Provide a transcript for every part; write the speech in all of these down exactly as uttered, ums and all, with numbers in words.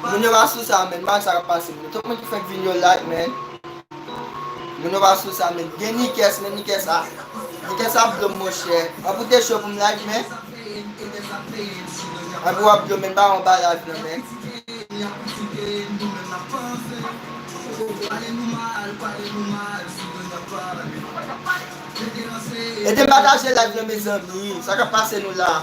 Moun yo pa sou sa, men, m pa sa k ap pase. Tout moun ki fèk vin yo like, men. Moun yo pa sou sa, men. Gen Nikes, men Nikes a. Nikes ap blo m, monchè. An pou te cho pou m like, men. An pou w ap blo m, men, pa yon bagay nan men. Ede m pataje live lan, mezanmi. Sa k ap pase nou la?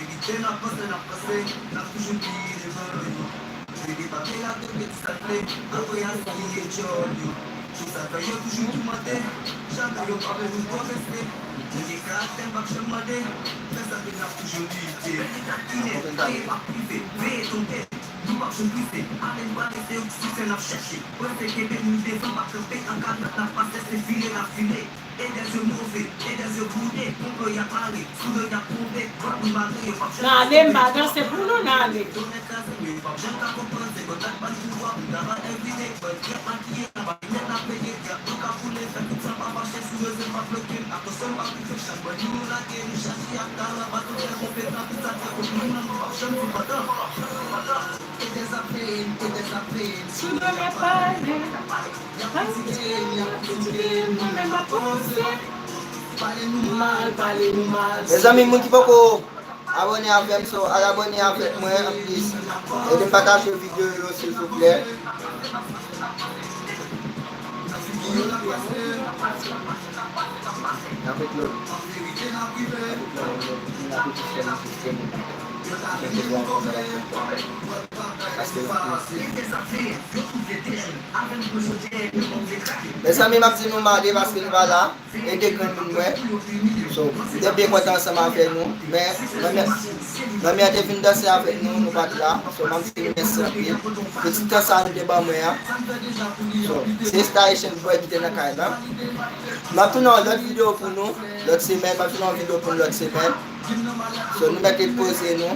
Verite n ap panse, n ap panse, n ap toujou pi devan yo. Vini pa te la te peti sa vle, apre a sa yo gen djòl yo. Jou sa fè yo toujou toumante, jamè yo pa vle nou pwogrese. Nou gen karaktè n p ap janm mande, fè sa ke n ap toujou lite. Veye takinen, veye pa prive, veye tonbe. Nou p ap janm prive, ale n prale se yon ti siksè n ap chèche. Prese kenbe nou devan pa kanpe an kalòt n ap pase se file n ap file. Nan ale, m pa danse pou nou, nan ale. Mezanmi, moun ki poko abòne avè m, so, al abòne avèk mwen, anplis ede m pataje videyo yo, silvouplè. Mezanmi, m ap di nou m ale paske nou pa la. Ede granmoun mwen. So, m te byen kontan ansanm avè nou. Men, manmi, manmi an te vin danse avèk nou, nou pa t la. So, m ap di nou mèsi anpil. Pou ti tan sa nou te ban mwen an. So, se Star Haitian Boy ki te nan kay la. M ap tounen yon lòt videyo pou nou lòt semèn. M ap tounen yon videyo pou nou lòt semèn. So, nou mèt ret poze nou.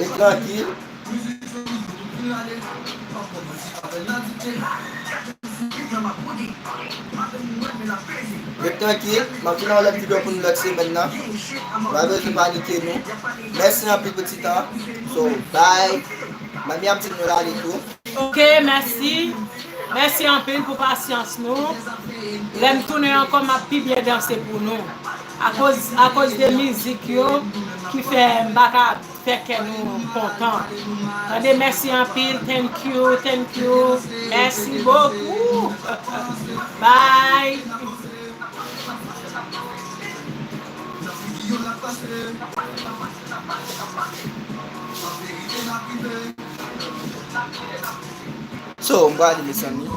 Ret trankil. Ret trankil, m ap vin nan yon lòt videyo pou nou lòt semèn nan. Nou pa bezwen panike nou. Mèsi anpil pou ti tan. So, bye. Manmi ap di nou l ale tou. Ok, mèsi. Mèsi anpil pou pasyans nou. Lè m tounen ankò, m ap pi byen danse pou nou. Akoz, akoz de mizik yo ki fè m pa ka fè kè nou kontan. Tande, mèsi anpil. Thank you, thank you. Mèsi bokou. Bye. So, m prale, mezanmi.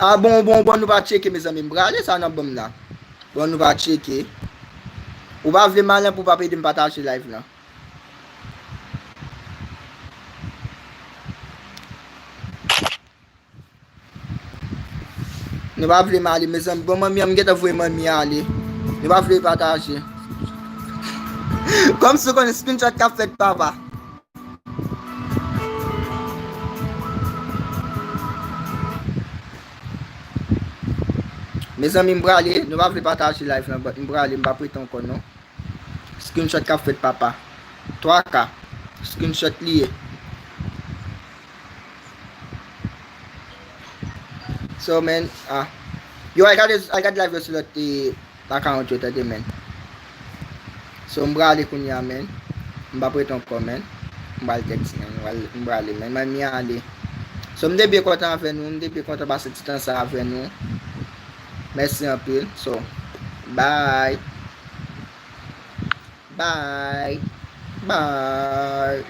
Ah, bon, bon, bon, nou pa tcheke, mezanmi. M prale, sa n ap ban m la. Bon, nou pa tcheke. Ou pa vle malen pou w pa ede m pataje live lan. Nou pa vle m ale, mezanmi. Bon, manmi an, m gentan voye manmi an ale. Nou pa vle pataje. Kòmsi w konnen screenshot k ap fèt, papa. Mezanmi, m prale. Nou pa vle pataje live lan, but m prale, m p ap rete ankò, non. Screenshot k ap fèt, papa. Twa K. Screenshot li ye. So, man, ah. Yo, al gade, al gade live yo sou lòt, eh, account yo, tande, man. So, m prale kounye a, man. M p ap rete ankò, man. M pral tèks, man. M pral, m prale, man. Manmi ale. So, m te byen kontan avè nou. M te byen kontan pase ti tan sa avè nou. Mèsi anpil. So, bye. Bye. Bye.